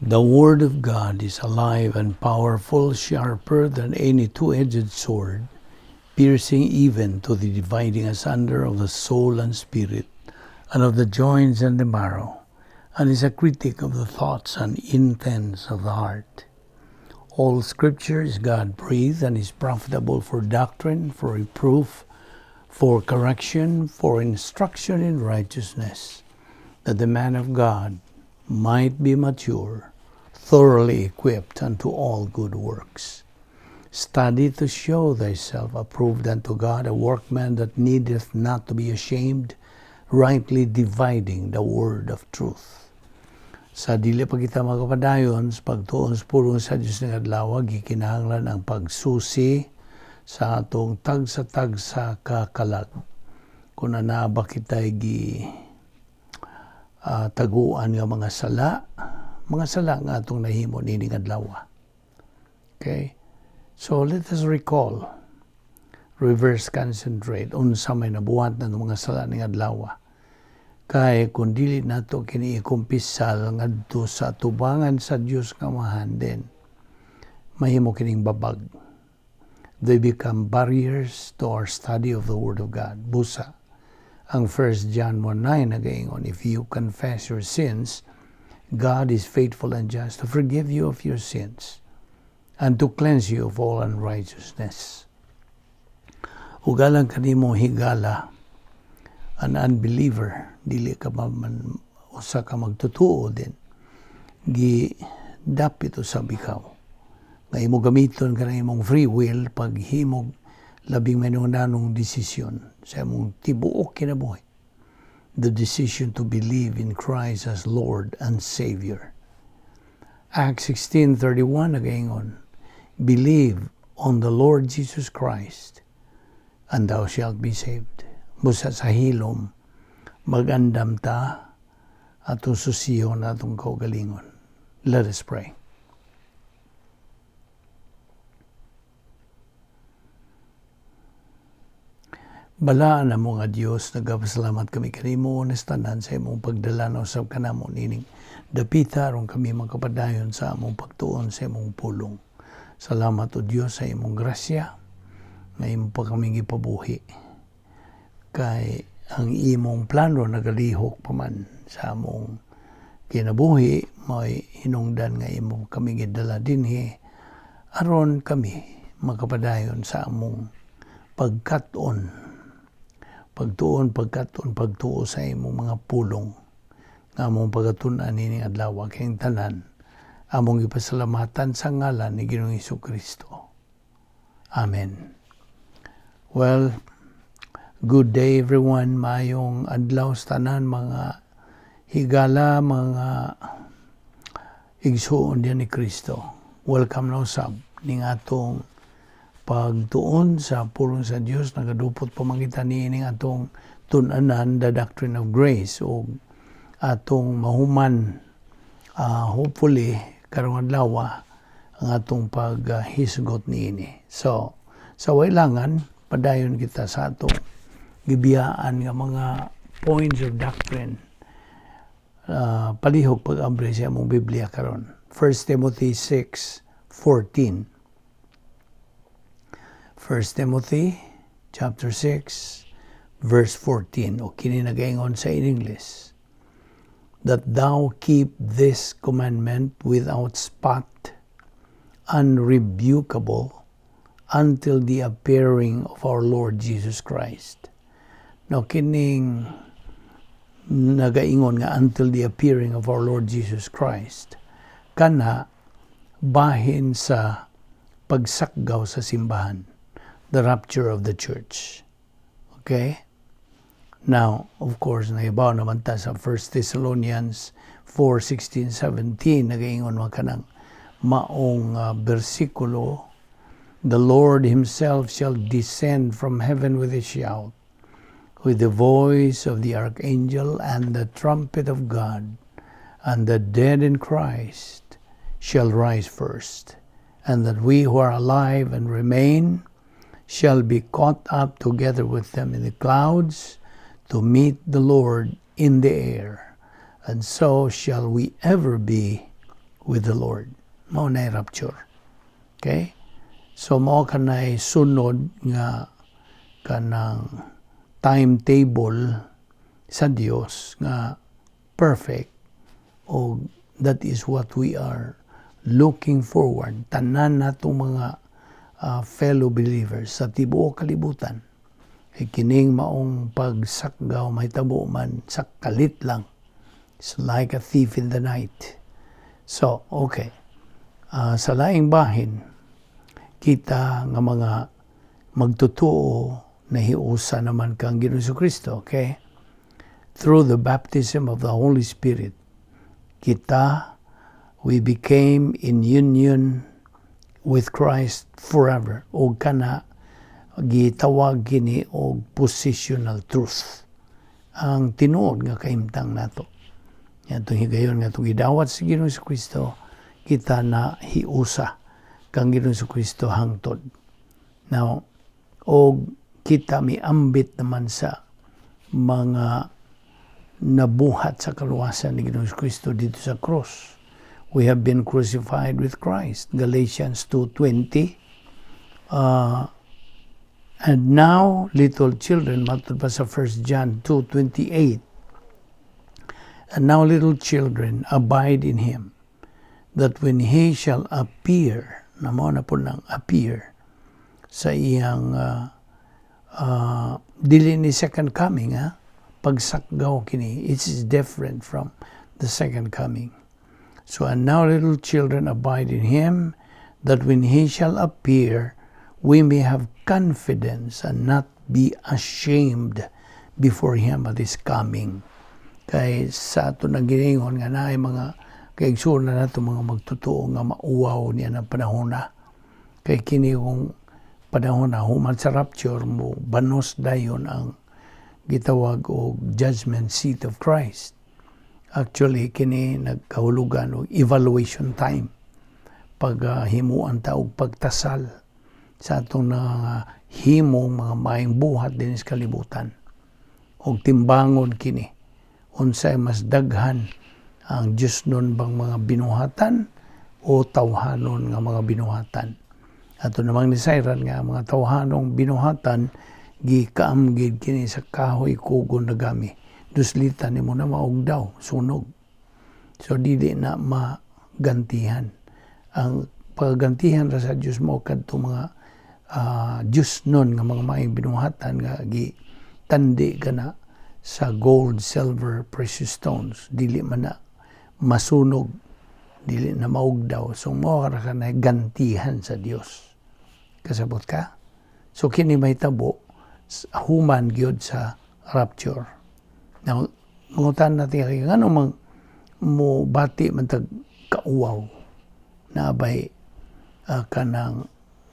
The Word of God is alive and powerful, sharper than any two-edged sword, piercing even to the dividing asunder of the soul and spirit, and of the joints and the marrow, and is a critic of the thoughts and intents of the heart. All Scripture is God-breathed and is profitable for doctrine, for reproof, for correction, for instruction in righteousness, that the man of God might be mature, thoroughly equipped unto all good works. Study to show thyself approved unto God, a workman that needeth not to be ashamed, rightly dividing the word of truth. Sa dili pa kita makapadayon sa pagtuon sa pulong sa Diyos ng adlaw, gikinahanglan ang pagsusi sa atong tagsa-tagsa ka kalag. Kung naa ba kita'y gi taguan nga mga sala nga atong nahimo nining adlaw. Okay? So let us recall, reverse concentrate, unsa may nabuhat ng mga sala ning adlaw. Kay kung dili nato kini ikumpisal ngadto sa tubangan sa Dios nga Amahan, then mahimo kining babag. They become barriers to our study of the Word of God. Busa, ang 1 John 1:9 nagaingon, "If you confess your sins, God is faithful and just to forgive you of your sins and to cleanse you of all unrighteousness." Ug alang kanimo, higala, an unbeliever, dili ka man usa ka magtutuo din, gi dapit usab ikaw nga imo gamiton kanang imong free will paghimog labing mahinungdanong desisyon sa imong tibuok kinabuhi, the decision to believe in Christ as Lord and Savior. Acts 16:31 nagaingon, "Believe on the Lord Jesus Christ and thou shalt be saved." Busa sa hilom, magandam ta atong susiyon atong kaugalingon. Let us pray. Balaan namo nga Dios, nagapasalamat kami kanimo tanan sa imong pagdala na usab kanamo nining dapita aron kami makapadayon sa among pagtuon sa imong pulong. Salamat, o Dios, sa imong grasya nga imo pa kami gipabuhi. Kay ang imong plano nagalihok pa man sa among kinabuhi, may hinungdan nga imo kami gidala dinhi aron kami makapadayon sa among pagkat-on, pagtuon, pagkat-on, pagtuo sa imong mga pulong nga among pagatun-an nining adlaw. Kayong tanan among ipasalamatan sa ngalan ni Ginoong Kristo. Amen. Well, good day, everyone. Maayong adlaw sa tanan, mga higala, mga igsuon diyan ni Kristo. Welcome na usab ning atong pagtuon sa pulong sa Dios. Nagadupot pa man kita niining atong tun-anan, the doctrine of grace, o atong mahuman hopefully karong adlaw ang atong paghisgot niini. So sa wailangan, padayon kita sa atong gibiyaan nga mga points of doctrine. Palihog pag-abre sa among Biblia karon. 1 Timothy 6:14. 1 Timothy chapter 6 verse 14, o kini nagaingon sa in English, "That thou keep this commandment without spot, unrebukable, until the appearing of our Lord Jesus Christ." Now, kining nagaingon nga "until the appearing of our Lord Jesus Christ," kana bahin sa pagsakgaw sa simbahan, the rapture of the church. Okay? Now, of course, nahibaw naman ta sa 1 Thessalonians 4, 16, 17, nagaingon man kanang maong bersikulo, "The Lord Himself shall descend from heaven with a shout, with the voice of the archangel and the trumpet of God, and the dead in Christ shall rise first, and that we who are alive and remain shall be caught up together with them in the clouds to meet the Lord in the air, and so shall we ever be with the Lord. Mao na rapture. Okay? So mao kanay sunod nga kanang timetable sa Dios nga perfect, o that is what we are looking forward, tanan natong mga fellow believers sa tibuok kalibutan, kay kining maong pagsakgaw mahitabo man sa kalit lang. It's like a thief in the night. So okay, sa laing bahin, kita nga mga magtotoo nahiusa naman kang Ginoong Kristo, okay? Through the baptism of the Holy Spirit, kita, we became in union with Christ forever. O kana gitawag kini og positional truth. Ang tinuod nga kahimtang nato. Atong higayon nga itong gidawat sa Ginoong Kristo, kita na hiusa kang Ginoong Kristo hangtod. Now, og kita miambit naman sa mga nabuhat sa kaluwasan ni Ginoong Kristo dito sa cross. We have been crucified with Christ. Galatians 2:20. And now, little children, matud pa sa 1 John 2:28. "And now, little children, abide in Him, that when He shall appear," na mao na po nang appear sa iyang dili ni second coming, ha, pagsakgaw kini. It is different from the second coming. So, "And now, little children, abide in Him, that when He shall appear, we may have confidence and not be ashamed before Him at His coming." Kay sa ato nang giningon nga naay mga kaigsuonan nato mga magtotoo nga mauwaw niya ng panahon na. Kay kini kung panahon na human sa rapture mo banos dayon ang gitawag og judgment seat of Christ. Actually, kini nagkahulugan og evaluation time. Pag himuan ta og pagtasal sa atong na himong mga maayong buhat din sa kalibutan. Og timbangon kini unsay mas daghan, ang Diyosnon bang mga binuhatan o tawhanon nga mga binuhatan. Ato namang nisayran nga ang mga tawhanong binuhatan gikaamgid kini sa kahoy kugon nagami. Duslitan nimo na maugdaw, sunog. So dili na magantihan. Ang paggantihan ra sa Dios mo kadto mga Diyosnon nga mga maayong binuhatan nga gitandi kana sa gold, silver, precious stones. Dili man na masunog, dili na maugdaw. So mao ra ka na gantihan sa Dios. Kasabot ka? So kini mahitabo human gyud sa rapture. Now, mangutan natin kay ngano mang mo bati man tag kauwaw, nabay kanang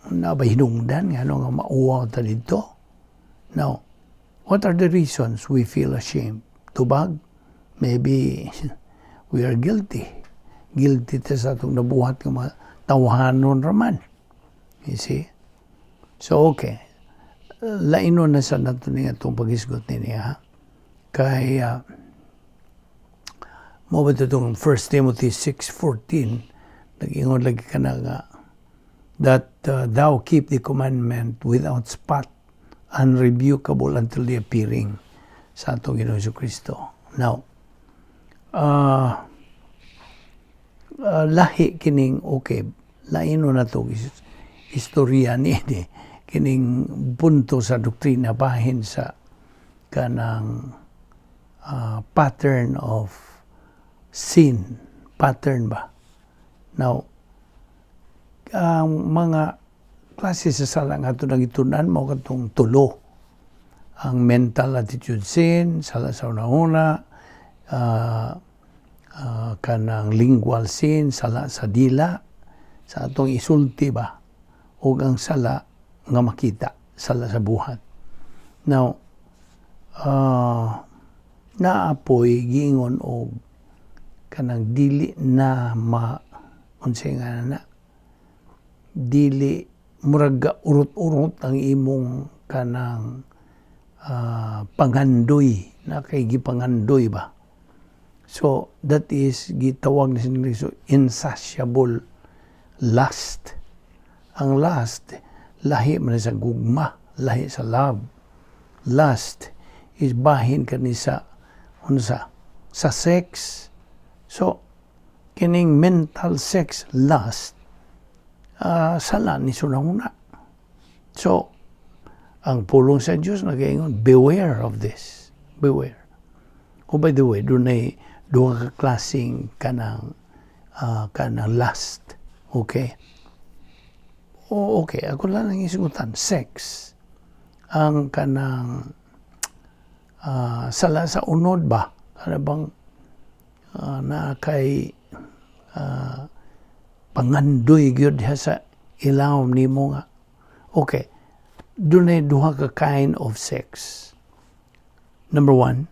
nabay hinungdan nga nga mauwaw ta didto? Now, what are the reasons we feel ashamed? Tubag, maybe we are guilty. Guilty ta sa atong nabuhat nga mga tawhanon raman. You see? So, okay. Lainon na sa nato ni atong paghisgot niya, ha? Kay, mo ba itong 1 Timothy 6:14, nag-ingon lagi ka na nga, that thou keep the commandment without spot, unrebukable until the appearing sa atong Ginoong Kristo. Now, lahi kining, okay, laino na to istorya ni kining punto sa doktrina bahin sa kanang pattern of sin, pattern ba. Now, ang mga klase sa sala nga ato nagitunan mo katong tulo: ang mental attitude sin, sala sa una-una, kanang lingual sin, sala sa dila, sa atong isulti ba, ug ang sala nga makita, sala sa buhat. Now, naapoy giingon og kanang dili na ma unsay nga na dili murag urot-urot ang imong kanang pangandoy na kay gipangandoy ba. So, that is gitawag na sa English, so, insatiable lust. Ang lust, lahi man sa gugma, lahi sa love. Lust is bahin kani sa unsa? Sa sex. So, kining mental sex lust, sala ni sa hunahuna. So, ang pulong sa Diyos nagaingon, "Beware of this. Beware." Oh, by the way, dunay duha ka klaseng kanang lust. Okay? Oh, okay. Ako lang ang isugutan. Sex. Ang kanang sala sa unod ba? Kana bang na kay pangandoy gyud diha sa ilawom nimo nga. Okay. Dunay duha ka kind of sex. Number one,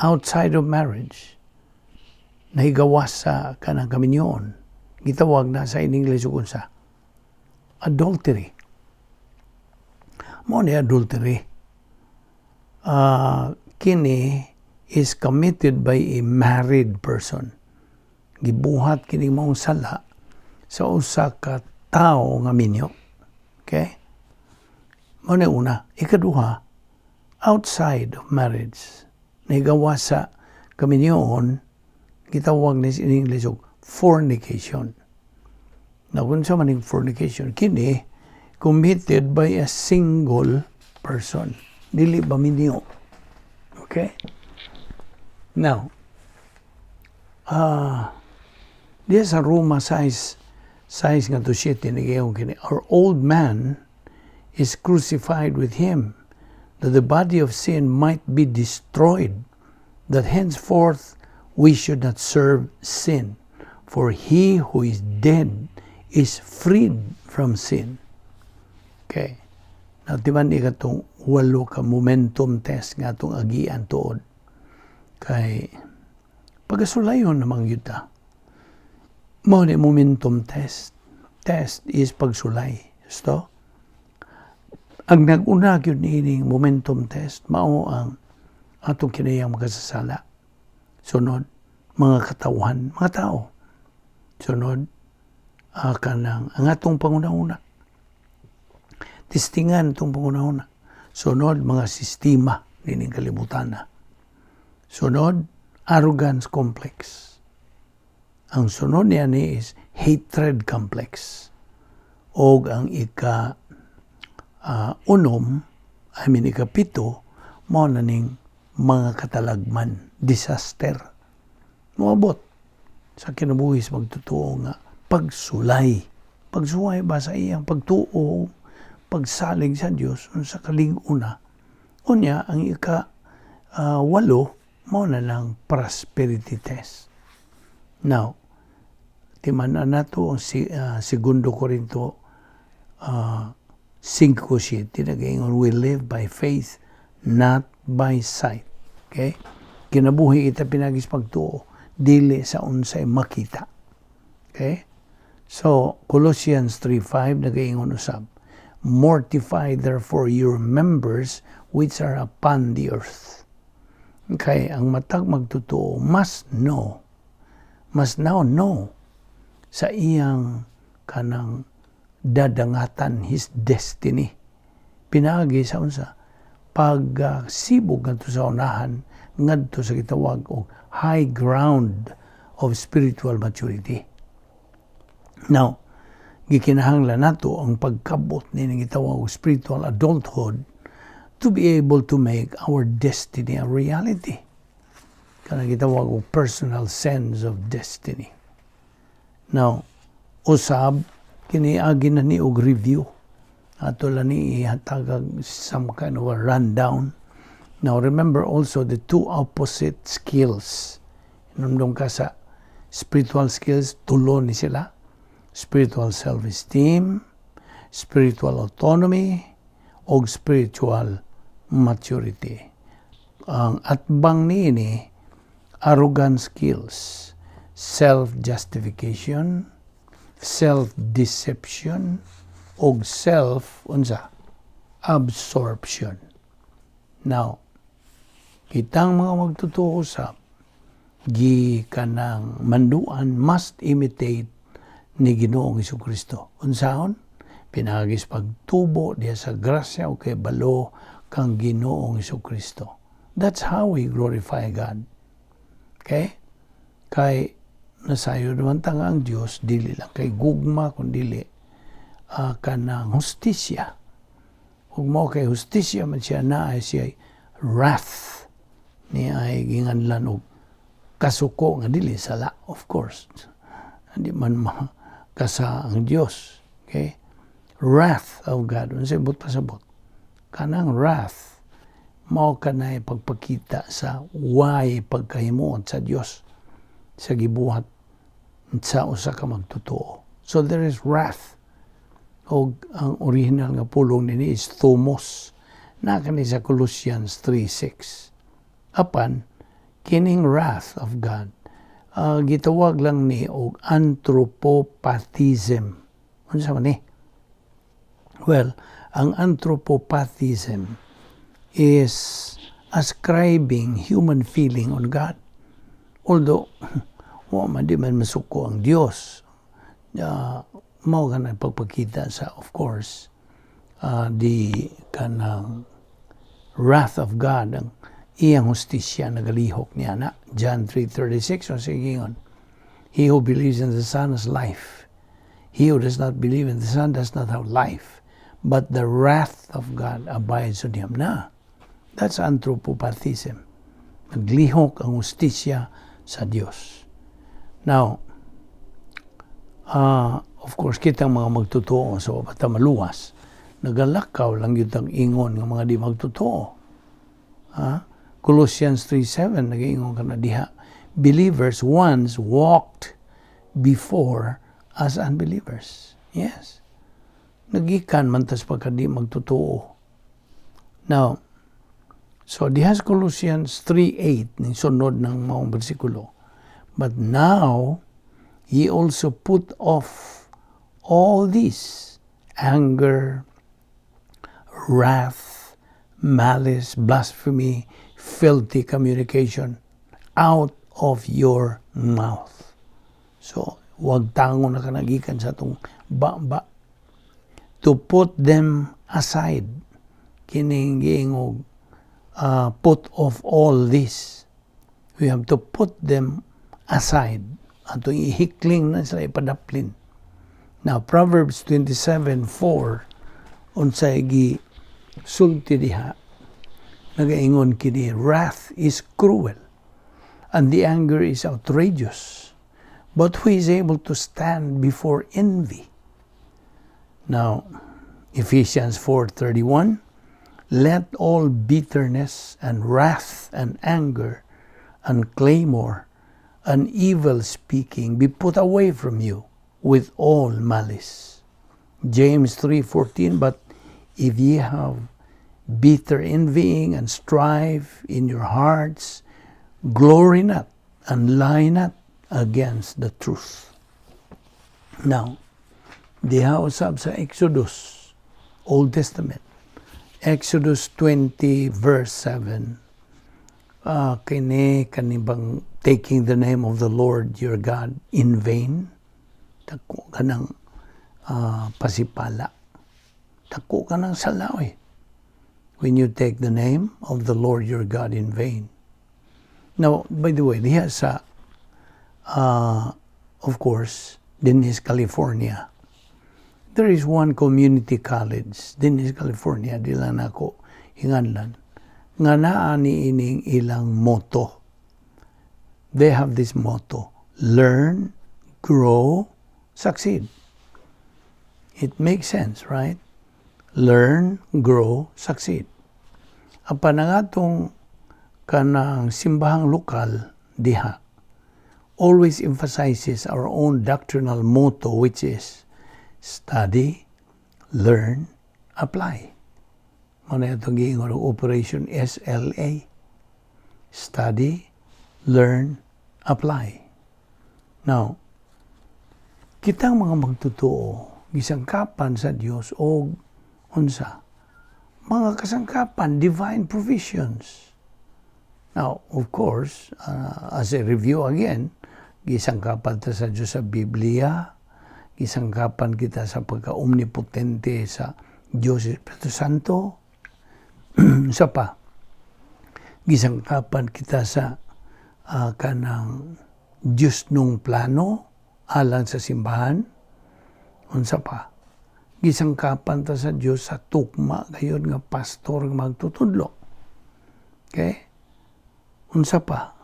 outside of marriage. Nahigawas sa kanang kaminyoon. Gitawag na sa in English ug unsa? Adultery. Mao ni adultery. Kini is committed by a married person. Gibuhat kini maong sala sa usa ka tawo nga minyo. Okay? Mao ni una. Ikaduha, outside of marriage. Nahigawas sa kaminyoon, gitawag ni in English og fornication. Na kung unsa man ning fornication, kini committed by a single person. Dili ba minyo? Okay? Now, diya sa Roma 6, 6 ngadto 7, nagaingon kini, "Our old man is crucified with him, that the body of sin might be destroyed, that henceforth we should not serve sin. For he who is dead is freed from sin." Okay. Now, di ba ni katong walo ka momentum test nga atong agian tuod? Kay pagkasulayon namang yuta. Mao ni momentum test. Test is pagsulay. Gusto? Ang nag-una gyud niining momentum test mao ang atong kinahiyang makasasala. Sunod, mga katawhan, mga tao. Sunod, kanang ang atong panghunahuna. Testingan itong panghunahuna. Sunod, mga sistema nining kalibutan na. Sunod, arrogance complex. Ang sunod niya ni is hatred complex. Og ang ika unom, I mean ikapito, mao na ning mga katalagman, disaster. Moabot sa kinabuhi sa magtotoo nga pagsulay. Pagsuway ba sa iyang pagtuo, pagsalig sa Dios sa kalig-una. Unya, ang ika walo, mao na lang prosperity test. Now, timan-an nato ang Segundo Corinto 5:7, nagaingon, "We live by faith, not by sight." Okay? Kinabuhi kita pinaagi sa pagtuo, dili sa unsay makita. Okay? So, Colossians 3:5 nagaingon usab, "Mortify therefore your members which are upon the earth." Okay, ang matag magtotoo must now know sa iyang kanang dadangatan, his destiny. Pinaagi sa unsa? Pagsibog ngadto sa unahan, ngadto sa gitawag og high ground of spiritual maturity. Now, gikinahanglan nato ang pagkabot ni gitawag og spiritual adulthood to be able to make our destiny a reality. Kanang gitawag og personal sense of destiny. Now, usab kini agi na ni og review. Ato lang ni ihatagag some kind of a rundown. Now, remember also the two opposite skills. Hinumdum ka sa spiritual skills, tulo ni sila. Spiritual self-esteem, spiritual autonomy, og spiritual maturity. Ang atbang niini, arrogant skills, self-justification, self-deception, og self unsa? Absorption. Now, kitang mga magtotoo sa Gi kanang manduan must imitate ni Ginoong Kristo. Unsaon? Pinaagi sa pagtubo diha sa grasya o kahibalo kang Ginoong Kristo. That's how we glorify God. Okay? Kay nasayod naman ta nga ang Dios dili lang kay gugma kun dili kanang hustisya. Ug mao kay hustisya man siya, naa siya wrath ni ay ginganlan og kasuko nga dili sala, of course. Hindi man makasa ang Dios. Okay? Wrath of God. Unsay buot pasabot? Kanang wrath mao kanay pagpakita sa way pagkahimuot sa Dios sa gibuhat sa usa ka magtotoo. So there is wrath. Og ang original nga pulong nini is thumos. Na kani sa Colossians 3:6. Apan kining wrath of God, gitawag lang ni og anthropopathism. Unsa man ni? Well, ang anthropopathism is ascribing human feeling on God. Although, wa man, di man masuko ang Dios. Mao ka pagpakita sa, of course, the kanang wrath of God, ang iyang hustisya nagalihok niya na. John 3:36, o sige ingon, "He who believes in the Son has life. He who does not believe in the Son does not have life, but the wrath of God abides on him." Na. That's anthropopathism. Naglihok ang hustisya sa Dios. Now, of course, kitang mga magtotoo sa bata maluwas, nagalakaw lang gyud ang ingon ng mga di magtotoo. Ha? Colossians 3:7, nag-ingon ka na diha. Believers once walked before as unbelievers. Yes. Nagikan man tas pagka di magtotoo. Now, so diha sa Colossians 3:8, ning sunod ng maong bersikulo. "But now, ye also put off all this: anger, wrath, malice, blasphemy, filthy communication out of your mouth." So, wag tango na kanagikan sa atong ba-ba. To put them aside. Kining giingog, put off all this. We have to put them aside. Atong ihikling na sila, ipadaplin. Now, Proverbs 27:4, unsay gi sulti diha? Nagaingon kini, "Wrath is cruel and the anger is outrageous, but who is able to stand before envy?" Now, Ephesians 4:31, "Let all bitterness and wrath and anger and clamor and evil speaking be put away from you with all malice." James 3:14, "But if ye have bitter envying and strife in your hearts, glory not and lie not against the truth." Now, diha usab sa Exodus, Old Testament, Exodus 20 verse 7, kini kanibang taking the name of the Lord your God in vain, dako ka ng pasipala. Dako ka ng sala eh. When you take the name of the Lord your God in vain. Now, by the way, diha sa, of course, dinhi California, there is one community college dinhi California, di lang nako hinganlan, nga naa ni ining ilang motto. They have this motto, "Learn, grow, succeed." It makes sense, right? Learn, grow, succeed. Apan ang atong kanang simbahang lokal diha always emphasizes our own doctrinal motto, which is study, learn, apply. Mao na itong giingon og Operation SLA. Study, learn, apply. Now, kitang mga magtotoo, gisangkapan sa Dios og unsa? Mga kasangkapan, divine provisions. Now, of course, as a review again, gisangkapan ta sa Diyos sa Biblia, gisangkapan kita sa pagka-omnipotente sa Diyos Espiritu Santo, sa pa, gisangkapan kita sa kanang Diyos nung plano alang sa simbahan, unsa pa, gisangkapan ta sa Diyos sa tukma gayud nga pastor nga magtutudlo. Okay? Unsa pa?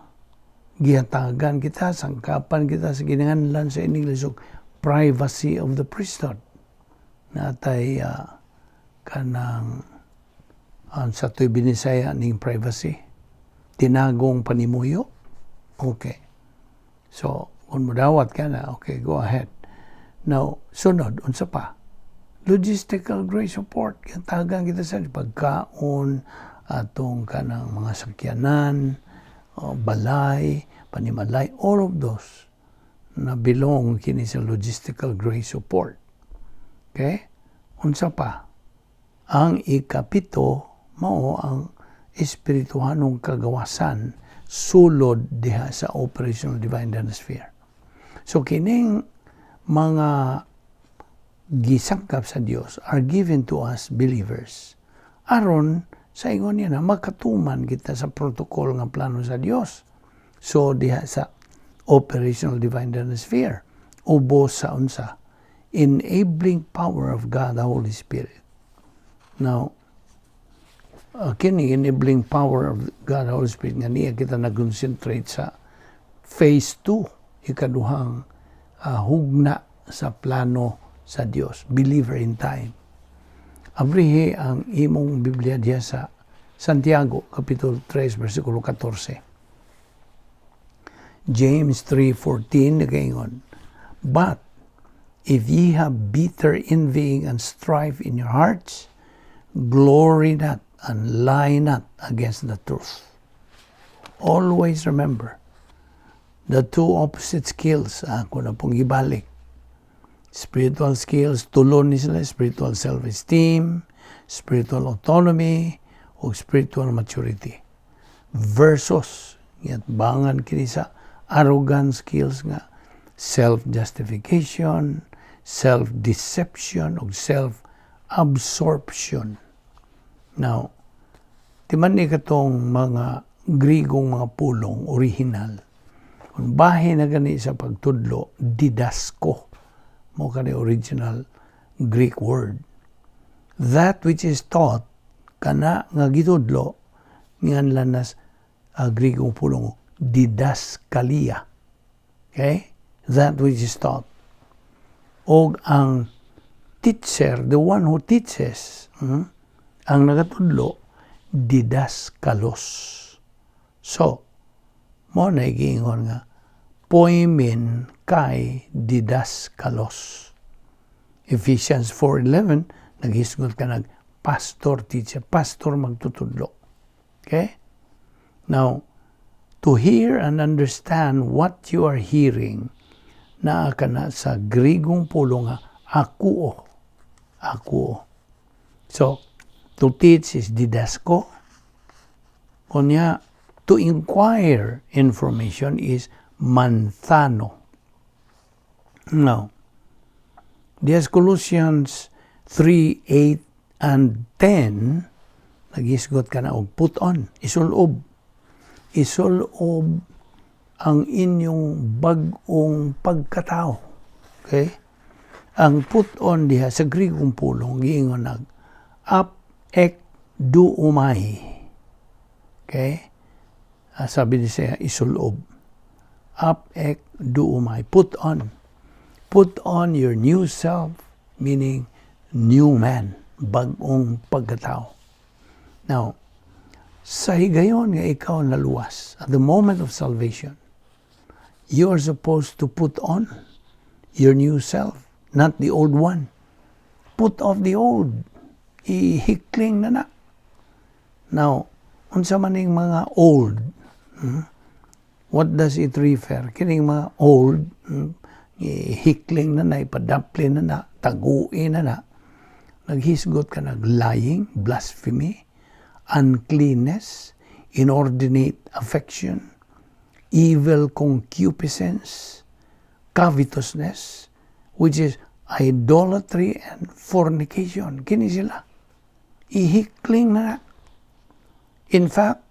Gihatagan kita, sangkapan kita sa ginanganlan sa English og privacy of the priesthood. Natay kanang sa to'y Binisaya ning privacy. Tinagong panimuyo. Okay. So, kung mudawat ka na, okay, go ahead. Now, sunod, unsa pa? Logistical grace support. Gihatagan kita sa pagkaon, atong kanang mga sakyanan, balay, panimalay, all of those na belong kini sa logistical grace support. Okay? Unsa pa? Ang ikapito mao ang espirituhanong kagawasan sulod diha sa operational divine sphere. So kining mga gisangkap sa Dios are given to us believers aron sa ingon niya na makatuman kita sa protocol nga plano sa Dios. So diha sa operational divine sphere, ubos sa unsa? Enabling power of God the Holy Spirit. Now, kini enabling power of God the Holy Spirit nga niya kita nag-concentrate sa phase 2, ikaduhang hugna sa plano sa Dios, believer in time. Abrihi ang imong Biblia diya sa Santiago, Kapitulo 3, versikulo 14. James 3:14 nagaingon, "But if ye have bitter envying and strife in your hearts, glory not and lie not against the truth." Always remember, the two opposite skills, ako na pong ibalik. Spiritual skills, tulon ni sila, spiritual self-esteem, spiritual autonomy, o spiritual maturity. Versus, bangan kini sa arrogant skills nga self-justification, self-deception, o self-absorption. Now, timan ni katong mga Grigong mga pulong original. Kung bahin na gani sa pagtudlo, didasko mo kani original Greek word. That which is taught, kana nga gitudlo, ngan lanas Grigong pulong didaskalia. Okay? That which is taught. Og ang teacher, the one who teaches, ang nagatudlo, didaskalos. So, mo na giingon nga, poimen kai didaskalos. Ephesians 4:11, naghisgot ka nag pastor teacher, pastor magtutudlo. Okay? Now, to hear and understand what you are hearing, naa ka na sa Grigong pulong nga akuo. Akuo. So, to teach is didasko. Unya, to inquire information is manthano. Now, dias Colossians 3, 8, and 10, naghisgot ka na og put on, isulob. Isulob ang inyong bag-ong pagkatao. Okay? Ang put on diha sa Grigong pulong, giingon nag ap ek duomai. Okay? Sabi ni siya, isulob. Ap ek duomai. Put on. Put on your new self, meaning new man, bag-ong pagkatao. Now, sa higayon nga ikaw naluwas, at the moment of salvation, you are supposed to put on your new self, not the old one. Put off the old. Ihikling na na. Now, unsa man ning mga old? What does it refer? Kining mga old, ihikling na na, ipadapli na na, taguin na na. Naghisgot ka nag lying, blasphemy, uncleanness, inordinate affection, evil concupiscence, covetousness, which is idolatry and fornication. Kini sila. Ihikling na. In fact,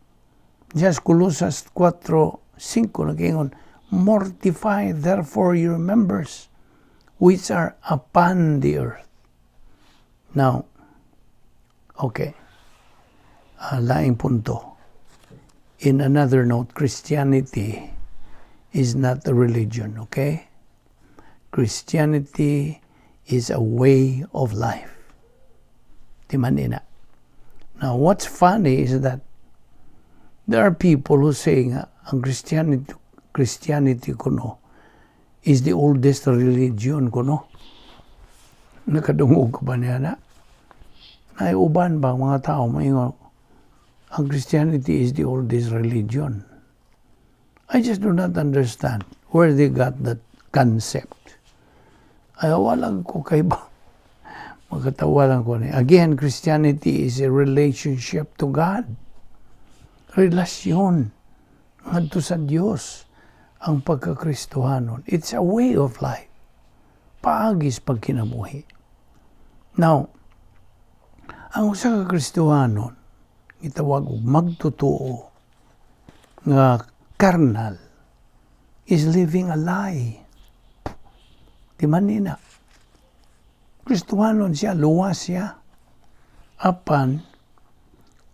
just Colosas 4:5 nag-ingon, "Mortify therefore your members which are upon the earth." Now, okay. Laing punto. In another note, Christianity is not a religion, okay? Christianity is a way of life. Timan na. Now, what's funny is that there are people who say nga, ang Christianity kuno is the oldest religion kuno. Nakadungog ka ba niya na? Naay uban ba mga tao maingon, ang Christianity is the oldest religion? I just do not understand where they got that concept. Ay, walang ko kay ba. Makatawa lang ko ni. Again, Christianity is a relationship to God. Relasyon ngadto sa Dios ang pagkakristohanon. It's a way of life. Paagi sa pagkinabuhi. Now, ang usa ka Kristohanon gitawag og magtotoo nga carnal is living a lie. Di man ni na. Kristohanon siya, luwas siya. Apan,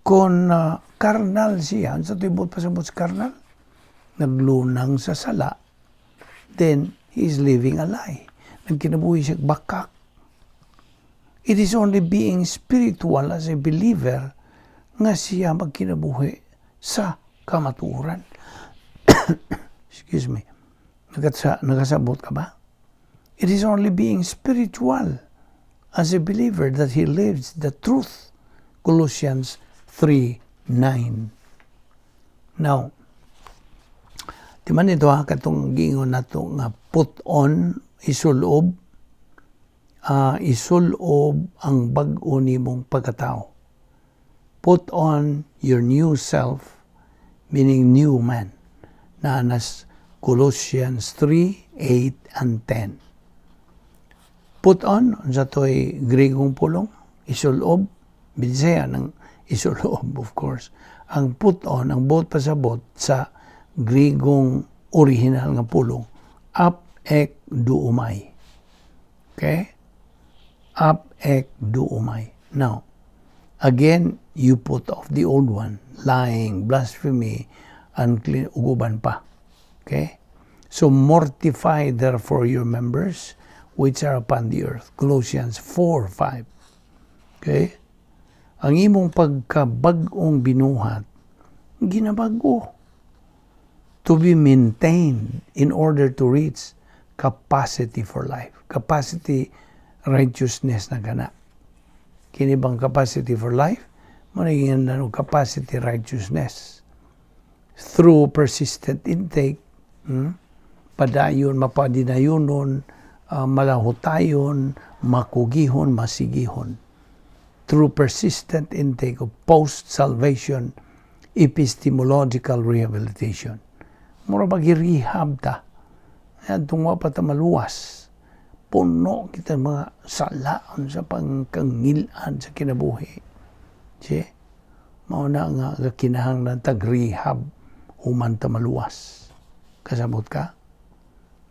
kung carnal siya, sa tibot pasabot sa carnal, naglunang sa sala, then he is living a lie. Nagkinabuhi siya bakak. It is only being spiritual as a believer nga siya magkinabuhi sa kamatuoran. Excuse me. Nakasabot ka ba? It is only being spiritual as a believer that he lives the truth. Colossians 3:9. Now, di man ito ha, katong giingon nato nga put on, isulob, isulob ang bag-o nimong pagkatao. Put on your new self, meaning new man. Naa nas Colossians 3:8 and 10. Put on, unsa to'y Gregong pulong? Isulob, Bisaya ng isulob, of course. Ang put on, ang buot pasabot sa Gregong original nga pulong, ap ek duumai. Okay? Ap ek duumai. Now, again, you put off the old one, lying, blasphemy, unclean, ug uban pa. Okay? So mortify therefore your members which are upon the earth. Colossians 4:5. Okay? Ang imong pagkabag-ong binuhat, ginabago to be maintained in order to reach capacity for life. Capacity righteousness na kana. Kini bang capacity for life? Maniging na capacity righteousness. Through persistent intake, padayon, mapadinayonon, malahutayon, makugihon, masigihon. Through persistent intake of post-salvation epistemological rehabilitation. Mura ba rehab ta? Adtong wa pa ta maluwas. Puno kita mga salaon sa pangkangil-ad sa kinabuhi. Si? Mao na nga kinahanglan tag rehab human ta maluwas. Kasabot ka?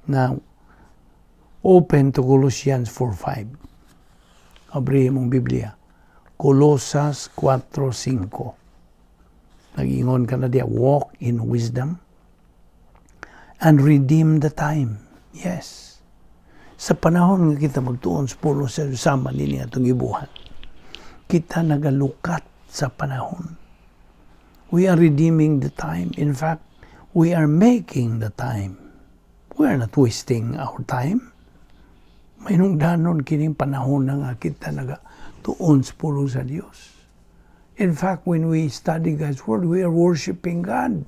Now, open to Colossians 4:5. Abri mong Biblia. Colosas 4:5. Nag-ingon ka na diya, walk in wisdom and redeem the time. Yes. Sa panahon nga kita magtuon sa pulong sa sama nini atong gibuhat, kita nagalukat sa panahon. We are redeeming the time. In fact, we are making the time. We are not wasting our time. Mainungdanon kining panahon na nga kita nagatuon sa pulong sa Dios. In fact, when we study God's Word, we are worshiping God.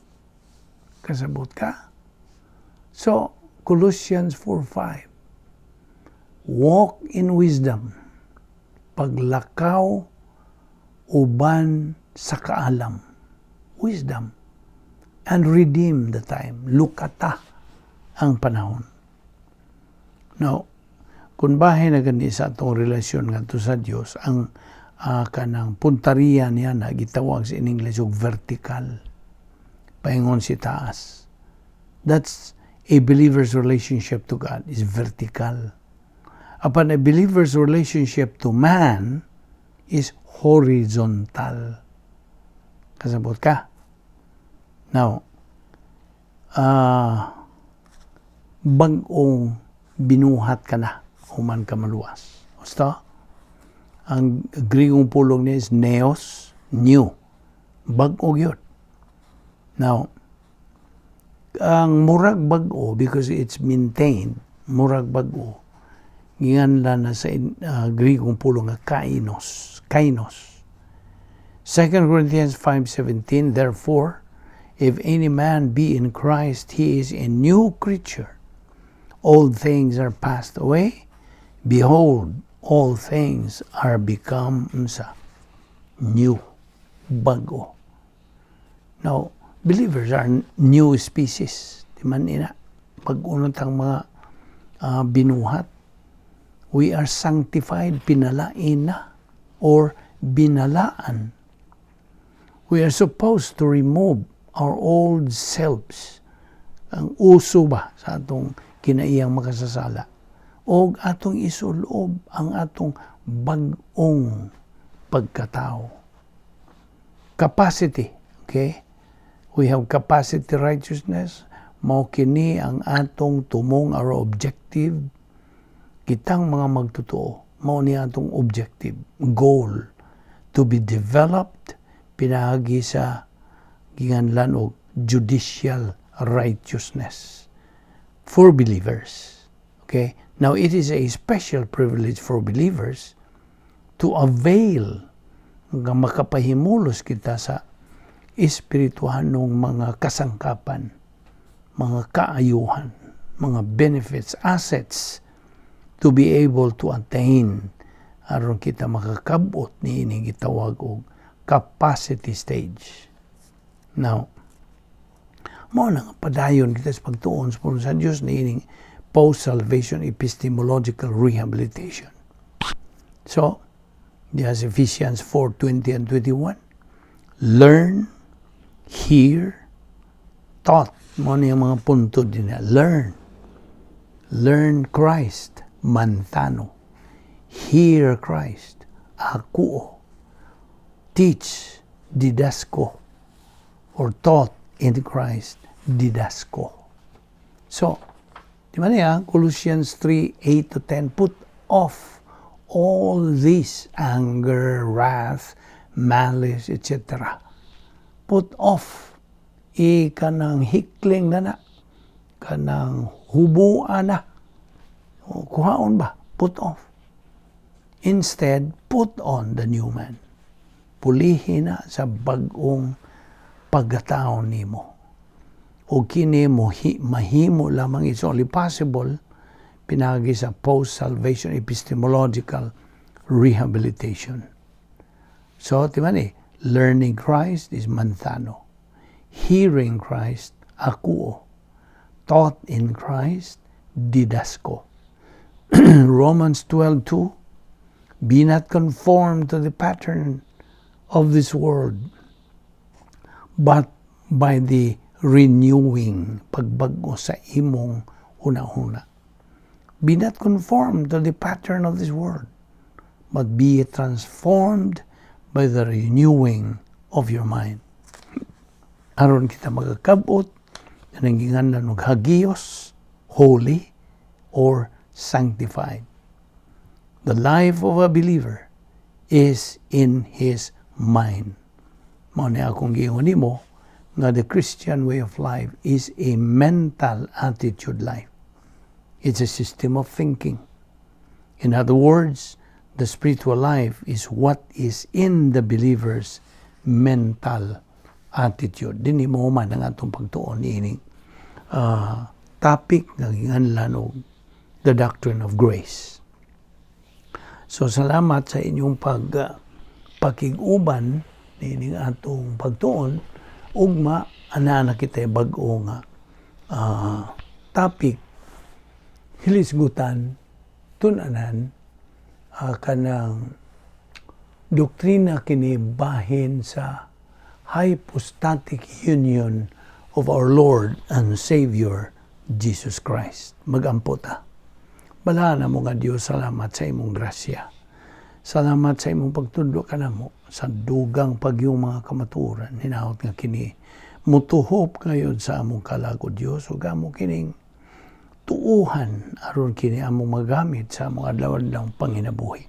Kasabot ka? So, Colossians 4:5. Walk in wisdom. Paglakaw uban sa kaalam. Wisdom. And redeem the time. Lukata ang panahon. Now, kung bahin na gani sa atong relasyon ngadto sa Dios, ang kanang puntariya niya na gitawag sa in English og vertical. Paingon si taas. That's a believer's relationship to God is vertical. Apan a believer's relationship to man is horizontal. Kasabot ka? Now, bag-ong binuhat ka na human ka maluwas. Basta, ang Grigong pulong niya is neos, new. Bag-o gyud. Now, ang murag bag-o because it's maintained, murag bag-o, giinganlan na sa Grigong pulong nga kainos, kainos. 2 Corinthians 5:17, "Therefore, if any man be in Christ, he is a new creature. Old things are passed away. Behold, all things are become," unsa? New. Bago. Now, believers are new species. Di man ina. Bag-o tang mga binuhat. We are sanctified, pinalain na, or binalaan. We are supposed to remove our old selves. Ang uso ba sa atong kinaiyang makasasala. O atong isulob ang atong bag-ong pagkatao. Capacity, okay? We have capacity righteousness. Mao kini ang atong tumong, our objective. Kitang mga magtotoo, mao ni atong objective, goal to be developed pinaagi sa ginganlan og judicial righteousness for believers. Okay? Now, it is a special privilege for believers to avail nga makapahimulos kita sa espirituhanong mga kasangkapan, mga kaayuhan, mga benefits, assets to be able to attain aron kita makakabot ni ini gitawag og capacity stage. Now, mao na nga padayon kita sa pagtuon sa pulong sa Dios niining post-salvation epistemological rehabilitation. So, diha sa Ephesians 4:20 and 21, learn, hear, taught. Mao ni ang mga punto din na. Learn. Learn Christ, manthano. Hear Christ, akuo. Teach, didasko. Or taught in Christ, didasko. So, di ba niya, Colossians 3, 8 to 10, "Put off all this anger, wrath, malice, etc." Put off. I kanang hikling na na. Kanang hubuan na. O, kuhaon ba? Put off. Instead, put on the new man. Pulihin na sa bag-ong pagkatao nimo. O kini mo mahimo lamang, it's only possible pinaagi sa post-salvation epistemological rehabilitation. So, di ba ni, learning Christ is manthano. Hearing Christ, akuo. Taught in Christ, didasko. Romans 12:2, "Be not conformed to the pattern of this world, but by the renewing," pagbago sa imong huna-huna. "Be not conformed to the pattern of this world, but be transformed by the renewing of your mind." Aron kita magakabot, ang ginganlan og hagios, holy, or sanctified. The life of a believer is in his mind. Mao ni akong giingon nimo nga the Christian way of life is a mental attitude life. It's a system of thinking. In other words, the spiritual life is what is in the believer's mental attitude. Dinhi mo man ang atong pagtuon niining topic nga ginganlan og the doctrine of grace. So salamat sa inyong pag pakig-uban niining atong pagtuon. Ugma ana na kita bag-o nga topic, hilisgutan, tun-anan, kanang doktrina kini bahin sa hypostatic union of our Lord and Savior Jesus Christ. Magampo ta. Balaan namo nga Dios, salamat sa imong grasya. Salamat sa imong pagtudlo kanamo sa dugang pagyong mga kamatuoran. Hinaot nga kini mutuhop kayon sa among kalag, O Dios, ug amo kining tuuhan aron kini among magamit sa among adlaw-adlaw panginabuhi.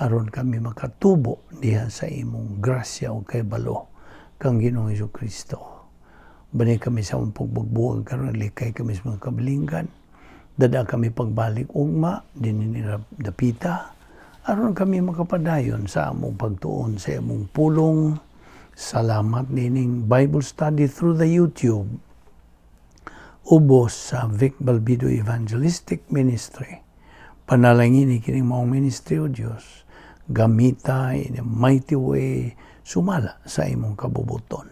Aron kami makatubo diha sa imong grasya ug kahibalo kang Ginoong Kristo. Bani kami sa among pagbugbuag karon, likay kami sa mga kabilinggan. Dada kami pagbalik ugma dinhi ni dapita aron kami makapadayon sa among pagtuon sa imong pulong. Salamat nining Bible study through the YouTube ubos sa Vic Balbido Evangelistic Ministry. Panalangin kining maong ministry, O Dios. Gamita in a mighty way sumala sa imong kabubuton.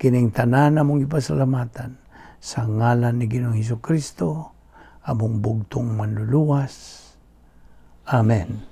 Kining tanan among ipasalamatan sa ngalan ni Ginoong Hesus Kristo, among bugtong Manluluwas. Amen.